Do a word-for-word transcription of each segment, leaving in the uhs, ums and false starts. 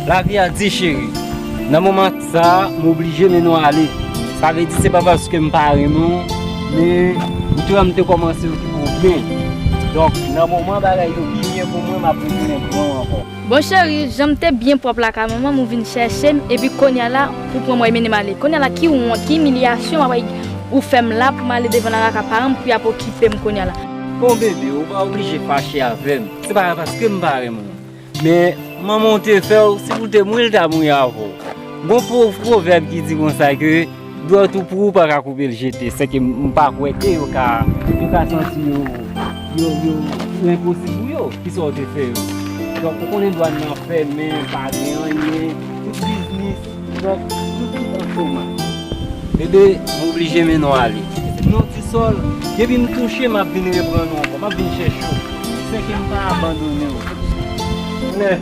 Lavi a di, cheri. Nan moman sa a, m oblije mennen w ale. Sa vle di se pa paske m pa renmen w, men ou te wè m te kòmanse okipe w byen. Donk, nan moman bagay yo pi byen pou mwen, m ap retounen pran w ankò. Bon cheri, jan m te byen pwòp lakay manman m, ou vin chèche m, epi kounye a la, ou pran mwen mennen m ale. Kounye a la, ki wont, ki imilyasyon m ap bay ou fè m la pou m ale devan lakay paran m pou y ap okipe m kounye a la? Bon bebe, ou pa oblije fache avè m. Se pa paske m pa renmen w. Men, manman w te fè w, si pou te mouri, l ta mouri avè w. Gon pwov-, pwovèb ki di konsa ke dwèt ou pou ou pa ka koupe l jete. Sèke m pa kwè ke yo ka, yo ka santi yo, yo, yo, yo enposib pou yo, ki sa w te fè yo. Donk, ou konnen dwàn nan fèmen, pa gen anyen, tout biznis, donk, nou tout an chomaj. Bebe, m oblije mennen w ale. Se pou yon ti sòl, depi m touche, m ap vin reprann ou ankò, m ap vin chèche w. Sèke m pa abandone w. Onè.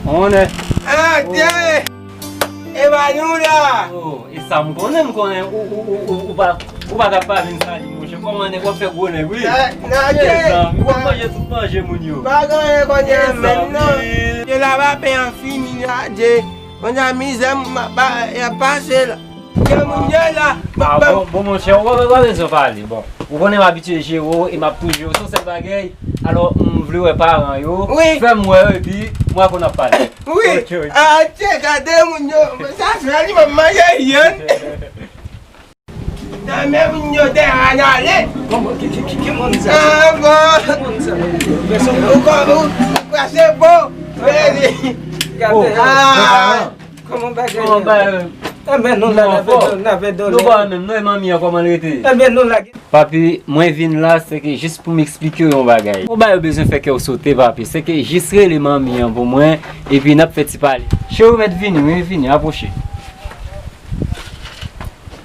Onè. Adye! E pa nou la! Oh, e sa m konnen, m konnen ou, ou, ou, ou, ou pa, ou pa t ap pa vin salye m, monchè. Kòman nèg w ap fè gwo nèg, wi? Mezanmi, w ap manje tout manje moun yo. Pa gen anyen konnen menm non. Mezanmi. Yo la va pen an fini la, adye. Kounye a mizè m, m ap pa, y ap pase la. Gen moun yo la, m ap... Ah, bon, bon, monchè, ou pa, pa bezwen pale, bon. Ou konnen m abitye jere w e m ap toujou jere w, se yon sèl bagay. Alò, m vle wè paran yo. Wi. Fè m wè yo, epi m wè pou n ap pale. Wi. Ok, ok. Ah, tchè, gade moun yo. Sa fè li, m ap manje viann. Nan men moun yo te anale. Kòman, ki, ki, ki, ki moun sa? Ah, bon. Ki moun sa? Ou kò, ou, ou prese bon. Gade. Ah. Kòman bagay yo? Kòman bagay yo? Enben, nou la, n ap dole, n ap dole. Nou pa menm, non, e manmi an, kòman l rete? Enben, nou la. Papi, mwen vin la, se ke jis pou m eksplike w yon bagay. Ou ba yo bezwen fè kè w sote, papi. Se ke jis rele manmi an pou mwen, epi n ap fè ti pale. Cheri, ou mèt vini, wi, vini, apwoche.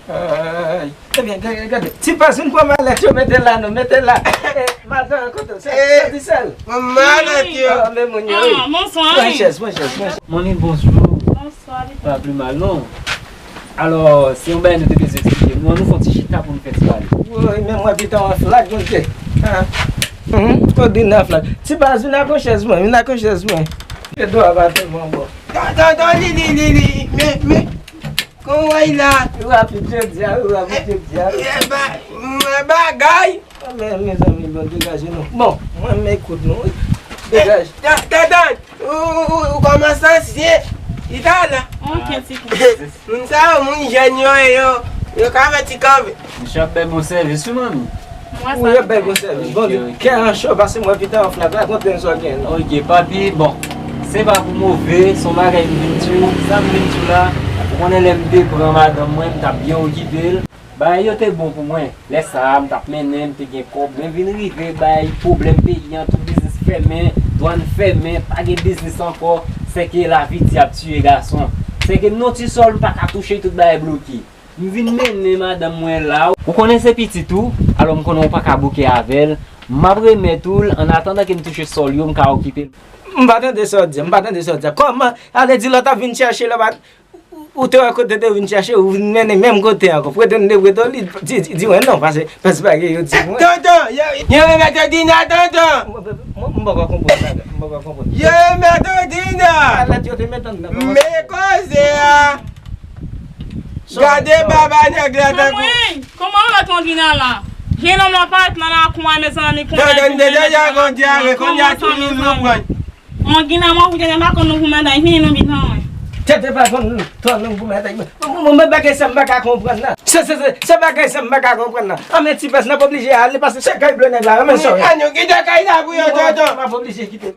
Ay. Ebyen, gade, gade. Ti Paz vin pran malèt yo, mete la, non, mete la. Eh, madan, kote w? Se, se di sèl. Pran malèt yo. Ah, men moun yo, wi. Ah, bonswa, wi. Pran chèz, pran chèz, pran chèz. Manmi, bonjou. Bonswa, Pito. Pa pi mal, non. Alò, se yon bagay nou te bezwen eksplike nou an, nou fè yon ti chita pou nou fè ti pale. Woy, men mwen pito an flak, Bondye. Ah. Mhm, Odrina flak. Ti Paz, vin ak yon chèz mwen, vin ak yon chèz mwen. Pito a pa tèlman bon. Tan, tan, tan, li, li, li, li, men, men. Kòman w la? Ou rapid jodi a, ou rapid jodi a. Eh, eh, ba, mwen bagay. Ah, men, mezanmi, bon, degaje nou. Bon, mwen, men, ekout nou, wi. Degaje. Eh, ta-, tantan, ou, ou, ou, ou kòmanse ansyen. Li ta la. Ok, ti kou. Moun sa yo, moun jèn yo, yo, yo ka fè ti kanpe. Misye ap bay bon sèvis, wi, manmi. Ou yo bay bon sèvis. Bon, kè an cho, pase mwen pito an flak la, konte n sa w gen. Ok, papi, bon, se pa pou move, se yon bagay m vin di w, sa m vin di w la, ou konnen lè m te pran madanm mwen, m t ap byen okipe l. Bagay yo te bon pou mwen. Lè sa a, m t ap mennen, m te gen kòb, men vin rive, bay pwoblèm peyi an, tout biznis fèmen, dwàn fèmen, pa gen biznis ankò, sèke lavi di ap tiye gason. Sèke m nan ti sòl, m pa ka touche, tout bagay bloke. M vin mennen madanm mwen la. Ou konnen se pitit ou, alò m konnen ou pa ka bouke avè l. M ap remèt ou l, annatandan ke m touche sòl yo, m ka okipe l. M pa tande sa w di a, m pa tande sa w di a. Kòman? Ale di lòt ap vin chèche lè w pa, ou te wè kote te vin chèche, ou vin mennen menm kote ankò. Prete m te prete w li, di, di, di mwen non, paske, paske bagay yo di mwen. Tonton, yo, yo remèt Odrina, tonton. M, m, m, m poko konprann sa, m poko konprann. Yo remèt Odrina. Malèt yo te met anndan. Men koze a. Gade baba nèg la tankou. Anmwey, kòman ou mèt Odrina la? Jennonm la parèt nan lakou a, mezanmi, kounye a. Tande, tande, tande, kounye a tou nou pran. Odrina, mwen, ou te pa konn nou pou madanm, vini nou bitan mwen. Tèt pa konn nou, konn nou pou madanm. Mwen, mwen, mwen, bagay sa m pa ka konprann nan. Se, se, se, se bagay sa m pa ka konprann nan. An, men Ti Paz, n ap oblije ale, paske se kay blo nèg la, men sòri. An, nou kite kay la pou yo, tonton. M ap oblije kite.